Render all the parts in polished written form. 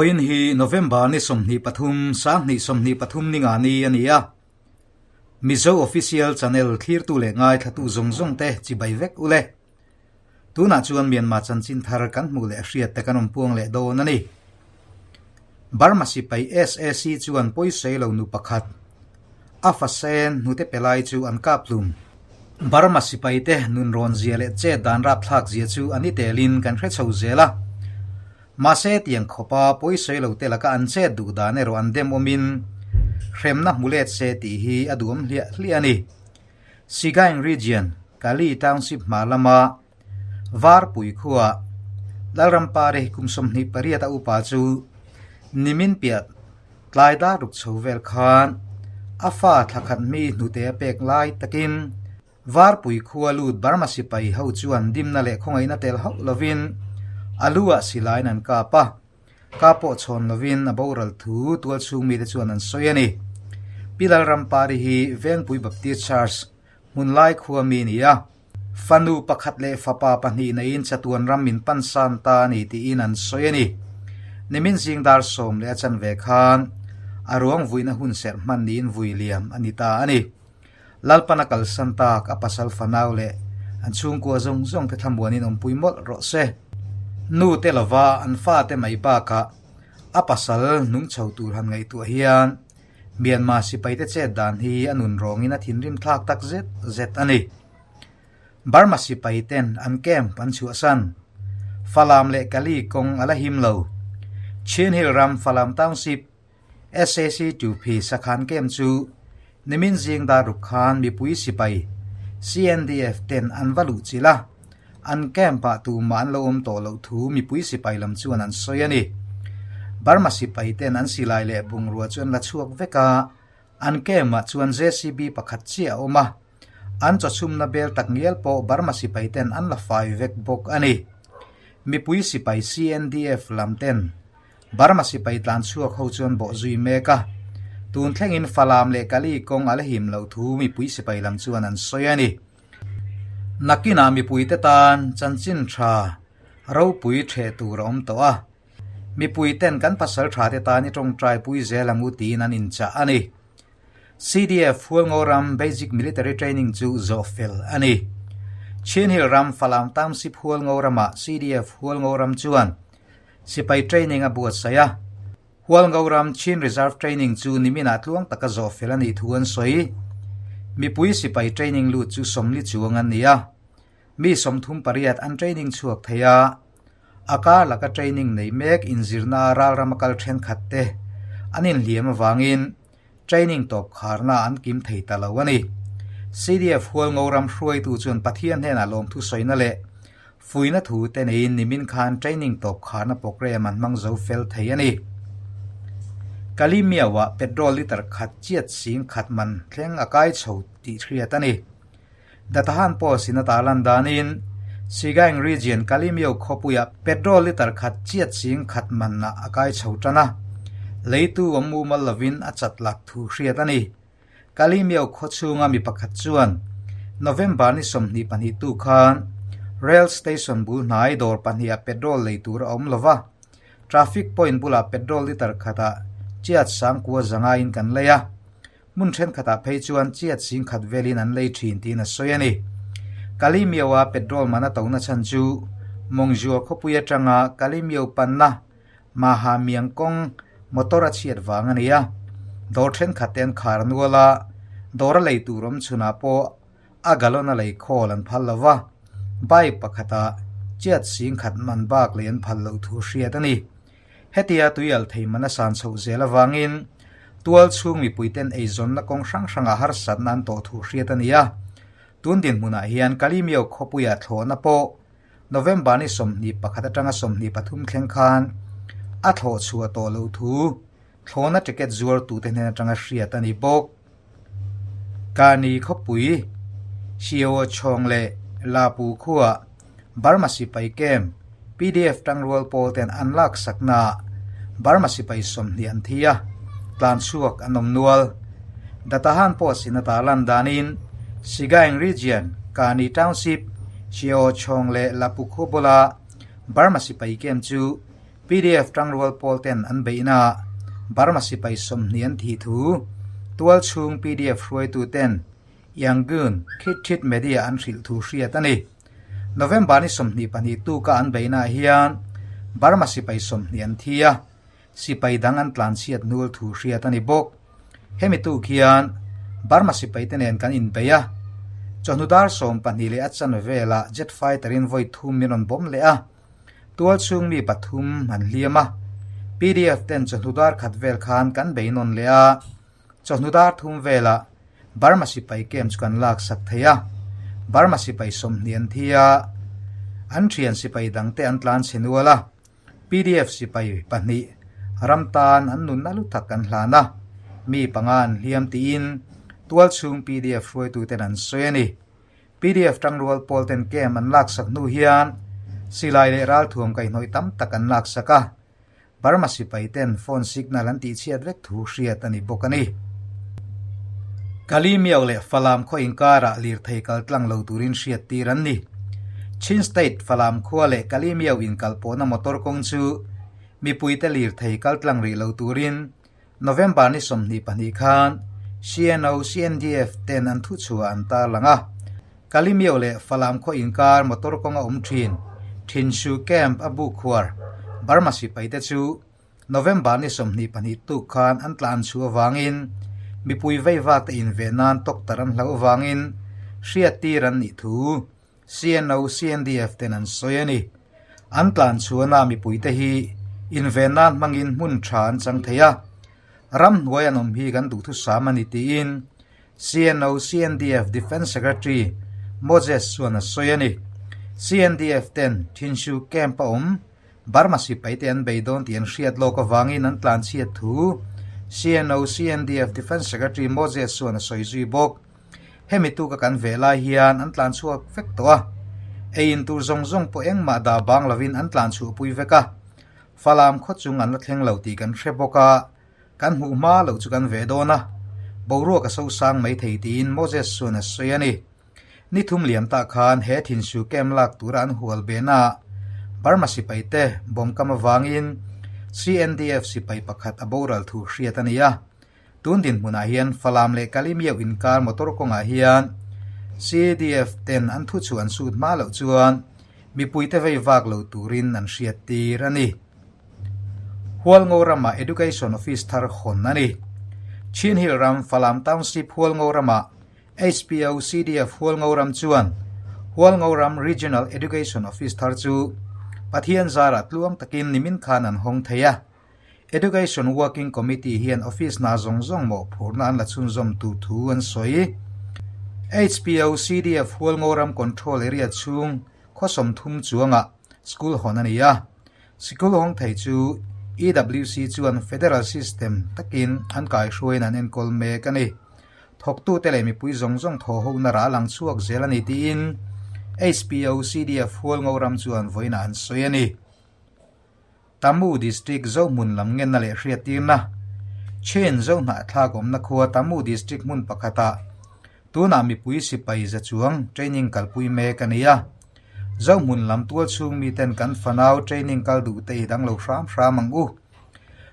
Vawiin hi November ni 23, 2023 ni nga ni a ni a. Mizo Official Channel thlirtu leh ngaithlatu zawng zawng te chibai vek u le. Tunah chuan Myanmar chanchin thar kan hmuh leh hriat te kan awm puang leh dawn a ni. Burma sipai sac chuan pawisawi lo nu pakhat a fasen hnute pe lai chu an kap hlum. Burma sipai te nun rawn zia leh chet dan rapthlak zia chu an i telin kan hre chho zel a. Mahse tiang khawpa pawisawi lo te laka an chet duh dan erawh an dem awmin hremna hmu let se tih hi a duhawm hliah hliah a ni. Sagaing Region, Kali Township hma lama Varpui khuaa Lalrampari kum 28 a upa chu nimin piah tlai dar ruk chho vel khan a fa thla khat mi hnute a pek lai takin Varpui khua lut Burma sipai ho chuan dimna leh khawngaihna tel hauh lovin a lu ah silaiin an kap a, ka pawh chhawn lovin a boral thu tualchhung mite chuan an sawi a ni. Pi Lalrampari hi Vengpui Baptist Church hmunlai khua mi a ni a. Fanu pakhat leh fapa pahnih neiin chatuan ram min pan san ta a ni tiin an sawi a ni. Nimin zing dar sawm leh a chanve khan a ruang vuina hun serh hman niin vui liam a ni ta a ni. Lalpan a kalsan tak a pasal fanau leh an chhungkua zawng zawng te thlamuanin awmpui mawlh rawh se. Nu te lova an fate mai bakah a pasal nung chho tur han ngaihtuah hian Myanmar sipaite chet dan hi a nun rawngin a thinrim thlak tak zet zet a ni. Burma sipaiten an camp an chhuahsan. Falam leh Kali kawng a la him lo. Chin Hill ram Falam Township sac Tuphi Sakhan camp chu nimin zing dar ruk khan mipui sipai CNDF ten an va luh chilh a, an camp ah tumah an lo awm tawh loh thu mipui sipai lam chuan an sawi a ni. Burma sipai ten an silai leh bungrua chu an la chhuak vek a, an camp ah chuan JCB pakhat chiah a awm a, an chawchhumna bel tak ngial pawh Burma sipai ten an la fai vek bawk a ni. Mipui sipai CNDF lam ten Burma sipai tlan chhuak ho chuan bawh zui mek a, tun thlengin Falam leh Kali kawng a la him loh thu mipui sipai lam chuan an sawi a ni. Nakinah mipuite tan chanchin tha ropui theh tur a awm tawh a, mipuiten kan pasal tha te tan i tawngtai pui zel ang u tiin an inchah a ni. CDF Hualngo ram Basic Military Training chu zawh fel a ni. Chin Hill ram Falam Township Hualngo ramah CDF Hualngo ram chuan sipai training a buatsaih a. Hualngo ram Chin Reserve Training chu niminah tluang taka zawh fel a nih thu an sawi. Mipui sipai training lut chu 40 chuang an ni a. Mi 38 an training chhuak thei a. A kar laka training nei mek inzirna ralram a kal thenkhat te an inhliam avangin training tawp kharna an kim thei ta lo a ni. CDF Hualngo ram hruaitu chuan Pathian hnenah lawmthu sawina leh Fuihna thu te neiin nimin khan training tawp kharna program an hmang zo fel thei a ni. Kalimiau-ah petrol liter khat chiat sing khat man thleng a kai chho tih hriat a ni. Datahan Post in a tarlan danin Sagaing Region Kalimiau khawpuiah petrol liter khat chiat sing khat manah a kai chho tan a, leitu a mumal lovin a chat lak thu hriat a ni. Kalimiau khaw chhunga mi pakhat chuan November ni 22 tu khan Rail Station bul hnai dawr pahniha petrol lei tur a awm lo va, traffic point bulah petrol liter khatah chiat sangkua zangaiin kan lei a, hmun thenkhatah phei chuan chiat sing khat velin an lei thin tiin a sawi a ni. Kalimiau-a petrol man a tona chhan chu Mawngzua khawpui atanga Kalimiau panna Maha miang kawng motor a chhiat vang a ni a, dawr thenkhat te an khar nual a, dawr a lei tur awm chhunah pawh a gallon a lei khawl an phal lo va, bike pakhatah chiat sing khat man bak lei an phal loh thu hriat a ni. Hetia tuial thei man a san chhoh zel avangin tual chhung mipuiten eizawnna kawng hrang hrangah harsatna an tawh thu hriat a ni a, tun dinhmunah hian Kalimiau khawpuiah thlawhna pawh November ni 21 atanga 23 thleng khan a thlawh chhuah tawh loh thu thlawhna ticket zuartute hnen atanga hriat a ni bawk. Kani khawpui Sio Chhawng leh Lapu khuaa Burma sipai camp PDF tangrual pawl ten an laksaknaah Burma sipai 20 an thi a, tlan chhuak an awm nual. Datahan Post in a tarlan danin Sagaing Region Kani Township Sio Chhawng leh Lapu khaw bula Burma sipai camp chu. Pdf tangrual pawl ten an beihnaah Burma sipai 20 an thih thu tualchhung pdf hruaitu ten Yangon Khit Thit Media an hrilh thu hriat a ni. November ni 22 tuka an beihnaah hian Burma sipai 20 an thi a, sipai dang an tlanchhiat hnual thu hriat a ni bawk. Hemi tuk hian Burma sipai te nen kan inbei a, chawhnu dar 12 leh a chan velah jet fighter in vawi thum min rawn bawm leh a, tual chhung mi pathum an hliam a. Pdf ten chawhnu dar khat vel khan kan bei nawn leh a, chawhnu dar thum velah Burma sipai camp chu kan lak sak thei a, Burma sipai 20 an thi a, an thian sipai dangte an tlan chhe nual a. Pdf sipai pahnih ram tan an nunna lu tak an hlan a, mi panga an hliam tiin tualchhung pdf hruaituten an sawi a ni. Pdf tangrual pawl ten camp an laksak hnu hian silai leh ralthuam kaihhnawih tam tak an laksak a, Burma sipai ten phone signal an tihchhiat vek thu hriat a ni bawk a ni. Kalimiau leh Falam khaw inkarah lirthei kal tlang lo turin hriat tir an ni. Chin State Falam khua leh Kalimiau inkal pawhna motor kawng chu mipuite lirthei kal tlang rih lo turin November ni 22 khan CNO CNDF ten an thuchhuah an tarlang a. Kalimiau leh Falam khaw inkar motor kawng a awm thin Thinsu Camp a buk khuar Burma sipaite chu November ni 22 tuk khan an tlan chu awangin mipui vei vak te inve nan tawktar an hlauh awangin hriat tir an nih thu CNO CNDF ten an sawi a ni. An tlan chuana mipui te hi inve nan hmangin hmun tha an chang thei a, ram hnuai an awm hi kan duh thu sam a ni tiin CNO CNDF Defence Secretary Moses chuan a sawi a ni. CNDF ten Thinsu Camp a awm Burma sipai te an bei dawn tih an hriat lawk avangin an tlan chhiat thu CNO CNDF Defence Secretary Moses chuan a sawi zui bawk. Hemi tuka kan ve lai hian an tlan chhuak vek tawh a, ei in tur zawng zawng pawh engmah dah bang lovin an tlan chhuahpui vek a, Falam khaw chung an la thleng lo tih kan hre bawk a, kan hmuh hma loh chu kan ve dawn a, boruak a sosang mai thei tiin Moses chuan a sawi a ni. Ni thum liam tah khan he thinsu camp lak tura an hual behna Burma sipai te bawm kam avangin CNDF sipai pakhat a boral thu hriat a ni a. Tun dinhmunah hian Falam leh Kalimiau inkar motor kawngah hian CDF ten an thu chu an sut hma loh chuan mipuite vei vak lo turin an hriat tir a ni. Hualngo ramah Education Office thar hawn a ni. Chin Hill ram Falam Township Hualngo ramah HPO CDF Hualngo ram chuan Hualngo ram Regional Education Office thar chu Pathian zarah tluang takin nimin khan an hawng thei a. Education Working Committee hian office hna zawng zawng mawhphurhna an la chhunzawm tur thu an sawi. HPO CDF Hualngo ram Control Area chhung khaw 30 chuangah school hawn a ni a. Sikul hawng thei chu EWC chuan federal system takin an kaihruaiin an enkawl mek a ni. Thawktute leh mipui zawng zawng thaw hona rah lang chhuak zel a ni tiin HPO CDF Hualngo ram chuan vawiinah an sawi a ni. Tamu District Zohmun lam ngenna leh hriattirna Chin Zohnahthlak awmna khua Tamu District hmun pakhatah tunah mipui sipai za chuang training kalpui mek a ni a. Zohmun lam tual chhung miten kan fanau training kal duh te i dang lo hram hram ang u.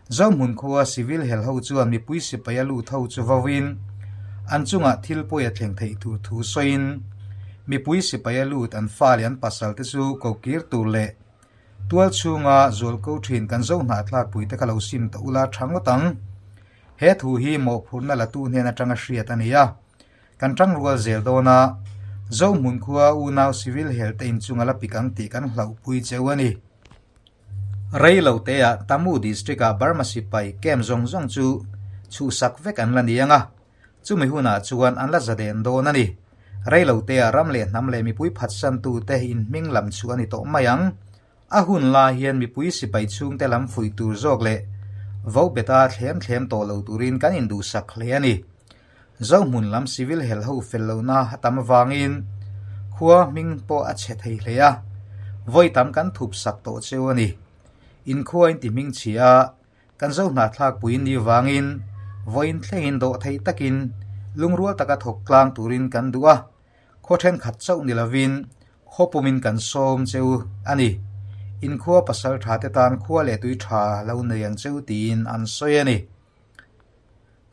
Zohmun khua civil hel ho chuan mipui sipai a lut ho chu vawin an chungah thil pawi a thleng theih tur thu sawiin mipui sipai a lut an fa leh an pasal te chu ko kir tur leh tual chhunga zual ko thin kan Zohnahthlak pui te kha lo sim ta ula tha ngawt ang. He thu hi mawhphurhna latu hnen atanga hriat a ni a. Kan tangrual zel dawn a, Zohmun khua unau civil hel te inchunga la pik ang tih kan hlauhpui cheu a ni. Rei lo teah Tamu District ah Burma sipai camp zawng zawng chu chhuhsak vek an la ni ang a, chumi hunah chuan an la zaden dawn a ni. Rei lo teah ram leh hnam leh mipui phatsantu te inhming lam chu a ni tawh mai ang. A hun lai hian mipui sipai chhungte lam fuih tur zawk leh vo beta thlem thlem tawh lo turin kan induhsak hle a ni. Zohmun lam civil hel ho fel lohna a tam avangin khua hming pawh a chhe thei hle a, vawi tam kan thup sak tawh cheu a ni. Inkhua in ti hming chhia a, kan Zohnahthlak pui ni vangin vawiin thlengin dawh theih takin lungrual taka thawk tlang turin kan duh a, khaw thenkhat chauh ni lovin khaw pumin kan sawm cheu a ni. In khua pasaltha te tan khua leh tui tha lo nei ang cheu tiin an sawi a ni.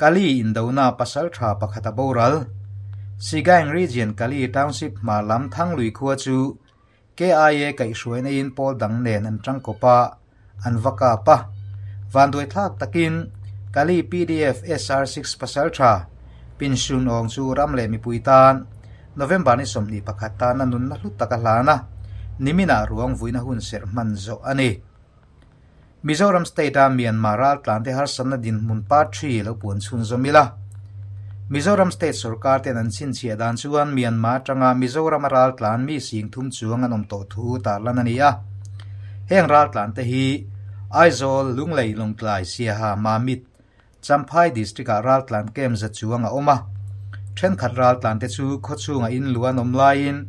Kali indona pasaltha pakhat a boral. Sagaing Region Kali Township hmar lam Thanglui khua chu KIA kaihhruaina in pawl dang nen an tangkawp a, an va kap a. Vanduaithlak takin Kali pdf SR6 pasaltha Pinshun Awng chu ram leh mipui tan November ni 21 tana nunna hlu tak a hlan a, niminah ruang vuina hun serh hman zawh a ni. Mizoram State-a Myanmar raltlante harsatna dinhmun part ṭhi lo puan chhunzawm ila. Mizoram State sorkar ten an chhinchhiah dan chuan Myanmar atanga Mizorama raltlan mi sing thum chuang an awm tawh thu tarlan a ni a. Heng raltlante hi Aizawl, Lunglei, Lawngtlai, Siaha, Mamit, Champhai District-ah raltlan camp za chuang a awm a. Thenkhat raltlante chu khawchhungah in lu an awm laiin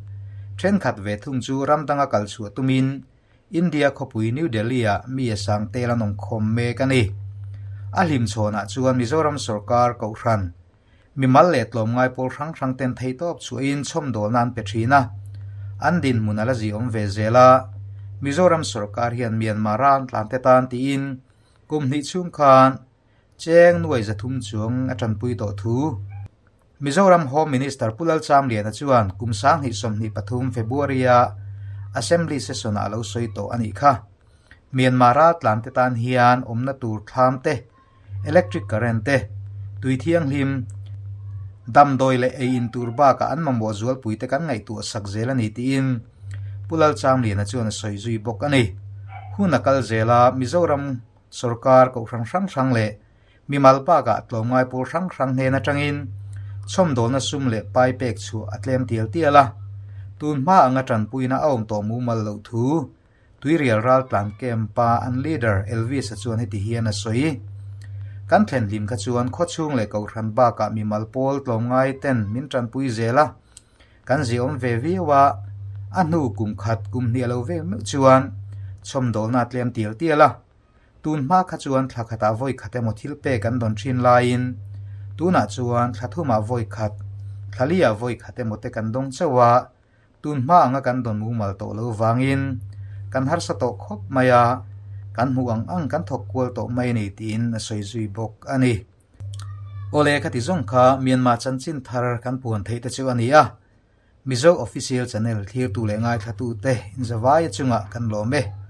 thenkhat ve thung chu ram danga kal chhuah tumin India khawpui New Delhi-ah mi a sang tel an awm khawm mek a ni. A hlimchhawnah chuan Mizoram sorkar kohhran, mimal leh tlawmngai pawl hrang hrang ten theihtawp chhuahin chhawmdawlna an pe thin a, an dinhmun a la ziawm ve zel a. Mizoram sorkar hian Myanmar a an tlante tan tiin kum hnih chhung khan cheng nuai 300 chuang a tanpui tawh thu. Mizoram Home Minister Pu Lalchamliana chuan kum 2023 February-a Assembly Session-ah a lo sawi tawh a nih kha. Myanmar raltlante tan hian awmna tur thlam te, electric current te, tui thianghlim, damdawi leh ei in tur bakah an mamawh zualpui te kan ngaihtuah sak zel a ni tiin Pu Lalchamliana chuan a sawi zui bawk a ni. Hun a kal zel a, Mizoram sorkar kohhran hrang hrang leh Mimal bakah tlawmngai pawl hrang hrang hnen atangin chhawmdawlna sum leh pai pek chhuah a tlem tial tial a, tun hma anga tanpuina a awm tawh mumal loh thu Tuirial raltlan camp-a an leader Elvis-a chuan heti hian a sawi. Kan thlen hlim kha chuan khawchhung leh kohhran bakah mimal pawl tlawmngai ten min tanpui zel a, kan ziahawm ve viau a, a hnu kum khat kum hnih a lo vel meuh chuan chhawmdawlna a tlem tial tial a. Tun hma kha chuan thla khatah vawi khat emaw thil pek an dawn thin laiin tunah chuan thla thumah vawi khat, thla liah vawi khat emaw te kan dawng chauh a, tun hma anga kan dawn mumal tawh lo vangin kan harsa tawh khawp mai a, kan hmuh ang ang kan thawk kual tawh mai a ni tiin a sawi zui bawk a ni. Awle khati zawng kha Myanmar chanchin thar kan puan theih te chu a ni a. Mizo Official Channel thlirtu leh ngaithlatute inzavaia chungah kan lawm e.